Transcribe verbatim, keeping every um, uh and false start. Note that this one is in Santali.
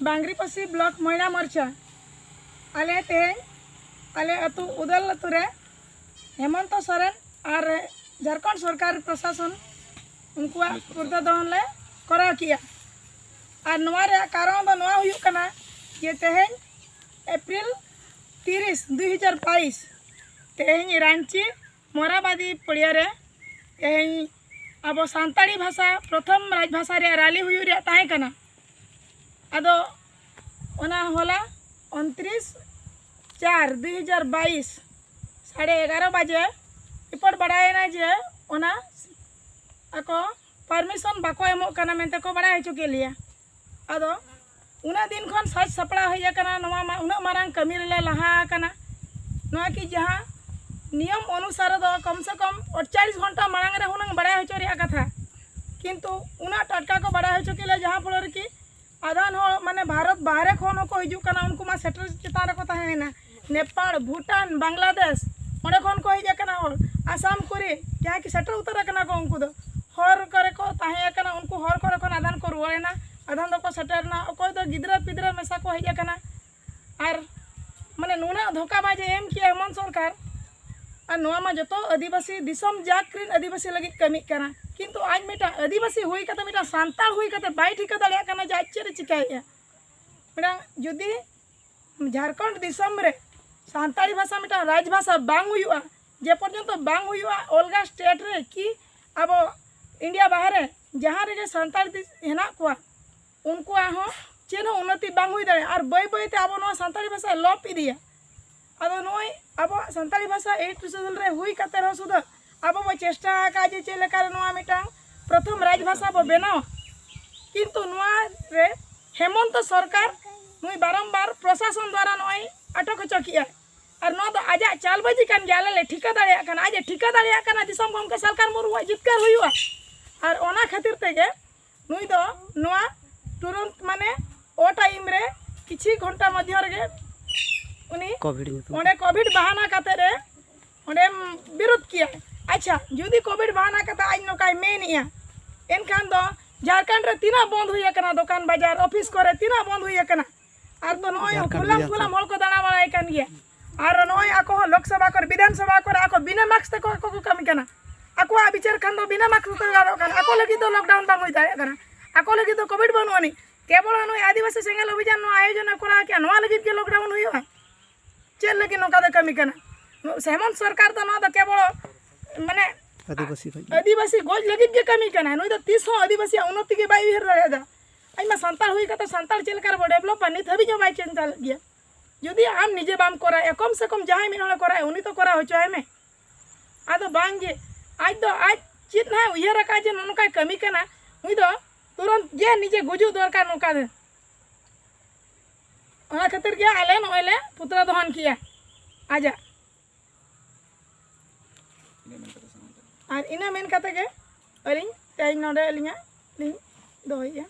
ᱵᱟᱝᱨᱤᱯᱚᱥᱤ ᱵᱞᱚᱠ ᱢᱚᱭᱱᱟ ᱢᱳᱨᱪᱟ᱾ ᱟᱞᱮ ᱛᱮᱦᱮᱧ ᱟᱞᱮ ᱟᱹᱛᱩ ᱩᱫᱟᱞ ᱟᱹᱛᱩ ᱨᱮ ᱦᱮᱢᱚᱱᱛᱚ ᱥᱚᱨᱮᱱ ᱟᱨ ᱡᱷᱟᱲᱠᱷᱚᱸᱰ ᱥᱚᱨᱠᱟᱨ ᱯᱨᱚᱥᱟᱥᱚᱱ ᱩᱱᱠᱩᱣᱟᱜ ᱯᱩᱨᱫᱷᱟᱹ ᱫᱚᱦᱚᱱ ᱞᱮ ᱠᱚᱨᱟᱣ ᱠᱮᱜᱼᱟ᱾ ᱟᱨ ᱱᱚᱣᱟ ᱨᱮᱭᱟᱜ ᱠᱟᱨᱚᱱ ᱫᱚ ᱱᱚᱣᱟ ᱦᱩᱭᱩᱜ ᱠᱟᱱᱟ ᱡᱮ ᱛᱮᱦᱮᱧ ᱮᱯᱨᱤᱞ ᱛᱤᱨᱤᱥ, ᱫᱩᱭ ᱦᱟᱡᱟᱨ ᱵᱟᱭᱤᱥ, ᱛᱮᱦᱮᱧ ᱨᱟᱺᱪᱤ ᱢᱚᱨᱟᱵᱟᱫᱤ ᱯᱚᱲᱤᱭᱟ ᱨᱮ ᱛᱮᱦᱮᱧ ᱟᱵᱚ ᱥᱟᱱᱛᱟᱲᱤ ᱵᱷᱟᱥᱟ ᱯᱨᱚᱛᱷᱚᱢ ᱨᱟᱡᱽ ᱵᱷᱟᱥᱟ ᱨᱮᱭᱟᱜ ᱨᱟᱞᱤ ᱦᱩᱭᱩᱜ ᱨᱮᱭᱟᱜ ᱛᱟᱦᱮᱸ ᱠᱟᱱᱟ᱾ ᱟᱫᱚ ᱚᱱᱟ ᱦᱚᱞᱟ ᱩᱱᱛᱨᱤᱥ ᱪᱟᱨ ᱫᱩᱭ ᱦᱟᱡᱟᱨ ᱵᱟᱭᱤᱥ ᱥᱟᱲᱮ ᱮᱜᱟᱨᱚ ᱵᱟᱡᱮ ᱨᱤᱯᱳᱨᱴ ᱵᱟᱲᱟᱭᱮᱱᱟ ᱡᱮ ᱚᱱᱟ ᱟᱠᱚ ᱯᱟᱨᱢᱤᱥᱚᱱ ᱵᱟᱠᱚ ᱮᱢᱚᱜ ᱠᱟᱱᱟ ᱢᱮᱱᱛᱮ ᱠᱚ ᱵᱟᱲᱟᱭ ᱦᱚᱪᱚ ᱠᱮᱫ ᱞᱮᱭᱟ᱾ ᱟᱫᱚ ᱩᱱᱟᱹᱜ ᱫᱤᱱ ᱠᱷᱚᱱ ᱥᱟᱡᱽ ᱥᱟᱯᱲᱟᱣ ᱦᱮᱡ ᱟᱠᱟᱱᱟ, ᱱᱚᱣᱟ ᱢᱟ ᱩᱱᱟᱹᱜ ᱢᱟᱨᱟᱝ ᱠᱟᱹᱢᱤ ᱨᱮᱞᱮ ᱞᱟᱦᱟ ᱟᱠᱟᱱᱟ᱾ ᱱᱚᱣᱟ ᱠᱤ ᱡᱟᱦᱟᱸ ᱱᱤᱭᱚᱢ ᱚᱱᱩᱥᱟᱨ ᱫᱚ ᱠᱚᱢ ᱥᱮ ᱠᱚᱢ ᱟᱴᱪᱟᱞᱤᱥ ᱜᱷᱚᱱᱴᱟ ᱢᱟᱲᱟᱝ ᱨᱮ ᱦᱩᱱᱟᱹᱝ ᱵᱟᱲᱟᱭ ᱦᱚᱪᱚ ᱨᱮᱭᱟᱜ ᱠᱟᱛᱷᱟ, ᱠᱤᱱᱛᱩ ᱩᱱᱟᱹᱜ ᱴᱟᱴᱠᱟ ᱠᱚ ᱵᱟᱲᱟᱭ ᱦᱚᱪᱚ ᱠᱮᱫ ᱞᱮᱭᱟ, ᱡᱟᱦᱟᱸ ᱯᱷᱚᱞᱚ ᱨᱮᱠᱤ ᱟᱫᱷᱟᱱ ᱦᱚᱲ ᱢᱟᱱᱮ ᱵᱷᱟᱨᱚᱛ ᱵᱟᱦᱨᱮ ᱠᱷᱚᱱ ᱦᱚᱸᱠᱚ ᱦᱤᱡᱩᱜ ᱠᱟᱱᱟ, ᱩᱱᱠᱩ ᱢᱟ ᱥᱮᱴᱮᱨ ᱪᱮᱛᱟᱱ ᱨᱮᱠᱚ ᱛᱟᱦᱮᱸᱭᱮᱱᱟ᱾ ᱱᱮᱯᱟᱲ, ᱵᱷᱩᱴᱟᱱ, ᱵᱟᱝᱞᱟᱫᱮᱥ, ᱚᱸᱰᱮ ᱠᱷᱚᱱ ᱠᱚ ᱦᱮᱡ ᱟᱠᱟᱱᱟ ᱦᱚᱲ, ᱟᱥᱟᱢ ᱠᱚᱨᱮ ᱡᱟᱦᱟᱸᱭ ᱠᱤ ᱥᱮᱴᱮᱨ ᱩᱛᱟᱹᱨ ᱟᱠᱟᱱᱟ ᱠᱚ, ᱩᱱᱠᱩ ᱫᱚ ᱦᱚᱨ ᱠᱚᱨᱮ ᱠᱚ ᱛᱟᱦᱮᱸ ᱟᱠᱟᱱᱟ, ᱩᱱᱠᱩ ᱦᱚᱨ ᱠᱚᱨᱮ ᱠᱷᱚᱱ ᱟᱫᱷᱟᱱ ᱠᱚ ᱨᱩᱣᱟᱹᱲ ᱮᱱᱟ, ᱟᱫᱷᱟᱱ ᱫᱚᱠᱚ ᱥᱮᱴᱮᱨ ᱮᱱᱟ, ᱚᱠᱚᱭ ᱫᱚ ᱜᱤᱫᱽᱨᱟᱹ ᱯᱤᱫᱽᱨᱟᱹ ᱢᱮᱥᱟ ᱠᱚ ᱦᱮᱡ ᱟᱠᱟᱱᱟ᱾ ᱟᱨ ᱢᱟᱱᱮ ᱱᱩᱱᱟᱹᱜ ᱫᱷᱳᱠᱟ ᱵᱟᱡᱮ ᱮᱢ ᱠᱮᱜᱼᱟ ᱦᱮᱢᱚᱱᱛ ᱥᱚᱨᱠᱟᱨ᱾ ᱟᱨ ᱱᱚᱣᱟ ᱢᱟ ᱡᱚᱛᱚ ᱟᱹᱫᱤᱵᱟᱹᱥᱤ ᱫᱤᱥᱚᱢ ᱡᱟᱠ ᱨᱮᱱ ᱟᱹᱫᱤᱵᱟᱹᱥᱤ ᱞᱟᱹᱜᱤᱫ ᱠᱟᱹᱢᱤᱜ ᱠᱟᱱᱟ, ᱠᱤᱱᱛᱩ ᱟᱡ ᱢᱤᱫᱴᱟᱝ ᱟᱹᱫᱤᱵᱟᱹᱥᱤ ᱦᱩᱭ ᱠᱟᱛᱮ, ᱢᱤᱫᱴᱟᱝ ᱥᱟᱱᱛᱟᱲ ᱦᱩᱭ ᱠᱟᱛᱮ ᱵᱟᱭ ᱴᱷᱤᱠᱟᱹ ᱫᱟᱲᱮᱭᱟᱜ ᱠᱟᱱᱟ ᱡᱮ ᱟᱡ ᱪᱮᱫ ᱮ ᱪᱤᱠᱟᱹᱭᱮᱫᱼᱟ᱾ ᱢᱤᱫᱴᱟᱝ ᱡᱩᱫᱤ ᱡᱷᱟᱲᱠᱷᱚᱸᱰ ᱫᱤᱥᱚᱢ ᱨᱮ ᱥᱟᱱᱛᱟᱲᱤ ᱵᱷᱟᱥᱟ ᱢᱤᱫᱴᱟᱝ ᱨᱟᱡᱽ ᱵᱷᱟᱥᱟ ᱵᱟᱝ ᱦᱩᱭᱩᱜᱼᱟ, ᱡᱮ ᱯᱚᱨᱡᱚᱱᱛᱚ ᱵᱟᱝ ᱦᱩᱭᱩᱜᱼᱟ ᱚᱞᱜᱟ ᱥᱴᱮᱴ ᱨᱮ ᱠᱤ ᱟᱵᱚ ᱤᱱᱰᱤᱭᱟ ᱵᱟᱦᱨᱮ ᱡᱟᱦᱟᱸ ᱨᱮᱜᱮ ᱥᱟᱱᱛᱟᱲ ᱫᱤ-, ᱦᱮᱱᱟᱜ ᱠᱚᱣᱟ, ᱩᱱᱠᱩᱣᱟᱜ ᱦᱚᱸ ᱪᱮᱫ ᱦᱚᱸ ᱩᱱᱱᱚᱛᱤ ᱵᱟᱝ ᱦᱩᱭ ᱫᱟᱲᱮᱭᱟᱜᱼᱟ᱾ ᱟᱨ ᱵᱟᱹᱭ ᱵᱟᱹᱭ ᱛᱮ ᱟᱵᱚ ᱱᱚᱣᱟ ᱥᱟᱱᱛᱟᱲᱤ ᱵᱷᱟᱥᱟ ᱞᱚᱯ ᱤᱫᱤᱭᱟ᱾ ᱟᱫᱚ ᱱᱚᱜᱼᱚᱭ ᱟᱵᱚᱣᱟᱜ ᱥᱟᱱᱛᱟᱲᱤ ᱵᱷᱟᱥᱟ ᱮᱭᱤᱴ ᱥᱤᱰᱩᱞ ᱨᱮ ᱦᱩᱭ ᱠᱟᱛᱮ ᱨᱮᱦᱚᱸ ᱥᱩᱫᱷᱟᱹ ᱟᱵᱚ ᱵᱚ ᱪᱮᱥᱴᱟ ᱟᱠᱟᱫᱼᱟ ᱡᱮ ᱪᱮᱫ ᱞᱮᱠᱟ ᱨᱮ ᱱᱚᱣᱟ ᱢᱤᱫᱴᱟᱝ ᱯᱨᱚᱛᱷᱚᱢ ᱨᱟᱡᱽ ᱵᱷᱟᱥᱟ ᱵᱚ ᱵᱮᱱᱟᱣᱟ, ᱠᱤᱱᱛᱩ ᱱᱚᱣᱟ ᱨᱮ ᱦᱮᱢᱚᱱᱛᱚ ᱥᱚᱨᱠᱟᱨ ᱱᱩᱭ ᱵᱟᱨᱚᱢᱵᱟᱨ ᱯᱨᱚᱥᱟᱥᱚᱱ ᱫᱣᱟᱨᱟ ᱱᱚᱜᱼᱚᱭ ᱟᱴᱚᱠ ᱦᱚᱪᱚ ᱠᱮᱜᱼᱟᱭ᱾ ᱟᱨ ᱱᱚᱣᱟ ᱫᱚ ᱟᱡᱟᱜ ᱪᱟᱞᱵᱟᱡᱤ ᱠᱟᱱ ᱜᱮᱭᱟ, ᱟᱞᱮ ᱞᱮ ᱴᱷᱤᱠᱟᱹ ᱫᱟᱲᱮᱭᱟᱜ ᱠᱟᱱᱟ, ᱟᱡ ᱮ ᱴᱷᱤᱠᱟᱹ ᱫᱟᱲᱮᱭᱟᱜ ᱠᱟᱱᱟ ᱫᱤᱥᱚᱢ ᱜᱚᱢᱠᱮ ᱥᱟᱞᱠᱷᱟᱱ ᱢᱩᱨᱢᱩᱣᱟᱜ ᱡᱤᱛᱠᱟᱹᱨ ᱦᱩᱭᱩᱜᱼᱟ᱾ ᱟᱨ ᱚᱱᱟ ᱠᱷᱟᱹᱛᱤᱨ ᱛᱮᱜᱮ ᱱᱩᱭ ᱫᱚ ᱱᱚᱣᱟ ᱛᱩᱨᱟᱹᱱᱛ ᱢᱟᱱᱮ ᱚ ᱴᱟᱭᱤᱢ ᱨᱮ ᱠᱤᱪᱷᱤ ᱜᱷᱚᱱᱴᱟ ᱢᱚᱫᱽᱫᱷᱚ ᱨᱮᱜᱮ ᱩᱱᱤ ᱠᱳᱵᱷᱤᱰ ᱧᱩᱛᱩᱢ ᱚᱸᱰᱮ ᱠᱳᱵᱷᱤᱰ ᱵᱟᱦᱟᱱᱟ ᱠᱟᱛᱮ ᱨᱮ ᱚᱸᱰᱮᱢ ᱵᱤᱨᱳᱫ ᱠᱮᱭᱟ᱾ ᱟᱪᱪᱷᱟ, ᱡᱩᱫᱤ ᱠᱳᱵᱷᱤᱰ ᱵᱟᱦᱟᱱᱟ ᱠᱟᱛᱮ ᱟᱡ ᱱᱚᱝᱠᱟᱭ ᱢᱮᱱᱮᱜᱼᱟ, ᱮᱱᱠᱷᱟᱱ ᱫᱚ ᱡᱷᱟᱲᱠᱷᱚᱸᱰ ᱨᱮ ᱛᱤᱱᱟᱹᱜ ᱵᱚᱱᱫ ᱦᱩᱭ ᱟᱠᱟᱱᱟ, ᱫᱚᱠᱟᱱ ᱵᱟᱡᱟᱨ, ᱚᱯᱷᱤᱥ ᱠᱚᱨᱮ ᱛᱤᱱᱟᱹᱜ ᱵᱚᱱᱫ ᱦᱩᱭ ᱟᱠᱟᱱᱟ? ᱟᱨ ᱛᱚ ᱱᱚᱜᱼᱚᱭ ᱡᱷᱟᱲᱠᱷᱚᱸᱰ ᱠᱷᱩᱞᱟᱢ ᱵᱤᱫᱷᱟᱱ ᱠᱷᱩᱞᱟᱢ ᱥᱚᱵᱷᱟ᱾ ᱦᱚᱲ ᱠᱚ ᱫᱟᱬᱟ ᱵᱟᱲᱟᱭ ᱠᱟᱱ ᱜᱮᱭᱟ᱾ ᱟᱨ ᱱᱚᱜᱼᱚᱭ ᱟᱠᱚ ᱦᱚᱸ ᱞᱳᱠᱥᱚᱵᱷᱟ ᱠᱚᱨᱮ, ᱵᱤᱫᱷᱟᱱ ᱥᱚᱵᱷᱟ ᱠᱚᱨᱮ ᱟᱠᱚ ᱵᱤᱱᱟᱹ ᱢᱟᱥᱠ ᱛᱮᱠᱚ ᱟᱠᱚ ᱠᱚ ᱠᱟᱹᱢᱤ ᱠᱟᱱᱟ᱾ ᱟᱠᱚᱣᱟᱜ ᱵᱤᱪᱟᱹᱨ ᱠᱷᱟᱱ ᱫᱚ ᱵᱤᱱᱟᱹ ᱢᱟᱥᱠ ᱛᱮ ᱜᱟᱱᱚᱜ ᱠᱟᱱᱟ᱾ ᱟᱠᱚ ᱞᱟᱹᱜᱤᱫ ᱫᱚ ᱞᱚᱠᱰᱟᱣᱩᱱ ᱵᱟᱝ ᱦᱩᱭ ᱫᱟᱲᱮᱭᱟᱜ ᱠᱟᱱᱟ᱾ ᱟᱠᱚ ᱞᱟᱹᱜᱤᱫ ᱫᱚ ᱠᱳᱵᱷᱤᱰ ᱵᱟᱹᱱᱩᱜ ᱟᱹᱱᱤᱡ᱾ ᱠᱮᱵᱚᱞ ᱱᱩᱭ ᱟᱹᱫᱤᱵᱟᱹᱥᱤ ᱥᱮᱸᱜᱮᱞ ᱚᱵᱷᱤᱡᱟᱱ ᱱᱚᱣᱟ ᱟᱭᱳᱡᱚᱱ ᱮ ᱠᱚᱨᱟᱣ ᱠᱮᱜᱼᱟ, ᱱᱚᱣᱟ ᱞᱟᱹᱜᱤᱫ ᱜᱮ ᱞᱚᱠᱰᱟᱣᱩᱱ ᱦᱩᱭᱩᱜᱼᱟ? ᱪᱮᱫ ᱞᱟᱹᱜᱤᱫ ᱱᱚᱝᱠᱟ ᱫᱚ ᱠᱟᱹᱢᱤ ᱠᱟᱱᱟ? ᱦᱮᱢᱚᱱᱛ ᱥᱚᱨᱠᱟᱨ ᱫᱚ ᱱᱚᱣᱟ ᱫᱚ ᱠᱮᱵᱚᱞ ᱢᱟᱱᱮ ᱟᱹᱫᱤᱵᱟᱹᱥᱤ ᱞᱟᱹᱜᱤᱫ᱾ ᱟᱹᱫᱤᱵᱟᱹᱥᱤ ᱜᱚᱡ ᱞᱟᱹᱜᱤᱫ ᱜᱮ ᱠᱟᱹᱢᱤ ᱠᱟᱱᱟᱭ᱾ ᱱᱩᱭ ᱫᱚ ᱛᱤᱥ ᱦᱚᱸ ᱟᱹᱫᱤᱵᱟᱹᱥᱤᱭᱟᱜ ᱩᱱᱱᱚᱛᱤ ᱜᱮ ᱵᱟᱭ ᱩᱭᱦᱟᱹᱨ ᱫᱟᱲᱮᱭᱟᱫᱟ᱾ ᱟᱡ ᱢᱟ ᱥᱟᱱᱛᱟᱲ ᱦᱩᱭ ᱠᱟᱛᱮ ᱥᱟᱱᱛᱟᱲ ᱪᱮᱫ ᱞᱮᱠᱟ ᱨᱮᱵᱚ ᱰᱮᱵᱷᱞᱚᱯᱟ, ᱱᱤᱛ ᱦᱟᱹᱵᱤᱡ ᱦᱚᱸ ᱵᱟᱭ ᱪᱤᱱᱛᱟ ᱞᱮᱫ ᱜᱮᱭᱟ᱾ ᱡᱩᱫᱤ ᱟᱢ ᱱᱤᱡᱮ ᱵᱟᱢ ᱠᱚᱨᱟᱣᱮᱫᱼᱟ, ᱠᱚᱢ ᱥᱮ ᱠᱚᱢ ᱡᱟᱦᱟᱸᱭ ᱢᱤᱫ ᱦᱚᱲᱮ ᱠᱚᱨᱟᱣᱮᱫᱼᱟ, ᱩᱱᱤ ᱛᱚ ᱠᱚᱨᱟᱣ ᱦᱚᱪᱚᱭ ᱢᱮ᱾ ᱟᱫᱚ ᱵᱟᱝ ᱜᱮ, ᱟᱡ ᱫᱚ ᱟᱡ ᱪᱮᱫ ᱱᱟᱦᱟᱜ ᱩᱭᱦᱟᱹᱨ ᱟᱠᱟᱫ ᱡᱮ ᱱᱚᱜᱼᱚ ᱱᱚᱝᱠᱟᱭ ᱠᱟᱹᱢᱤ ᱠᱟᱱᱟ, ᱩᱱᱤ ᱫᱚ ᱛᱩᱨᱟᱹᱱᱛ ᱜᱮ ᱱᱤᱡᱮ ᱜᱩᱡᱩᱜ ᱫᱚᱨᱠᱟᱨ ᱱᱚᱝᱠᱟ ᱫᱚ᱾ ᱚᱱᱟ ᱠᱷᱟᱹᱛᱤᱨ ᱜᱮ ᱟᱞᱮ ᱱᱚᱜᱼᱚᱭ ᱞᱮ ᱯᱩᱛᱲᱟᱹ ᱫᱚᱦᱚᱱ ᱠᱮᱜᱼᱟ ᱟᱡᱟᱜ᱾ ᱟᱨ ᱤᱱᱟᱹ ᱢᱮᱱ ᱠᱟᱛᱮ ᱜᱮ ᱟᱹᱞᱤᱧ ᱛᱮᱦᱮᱧ ᱱᱚᱰᱮ ᱟᱹᱞᱤᱧᱟᱜ ᱞᱤᱧ ᱫᱚᱦᱚᱭᱮᱜᱼᱟ᱾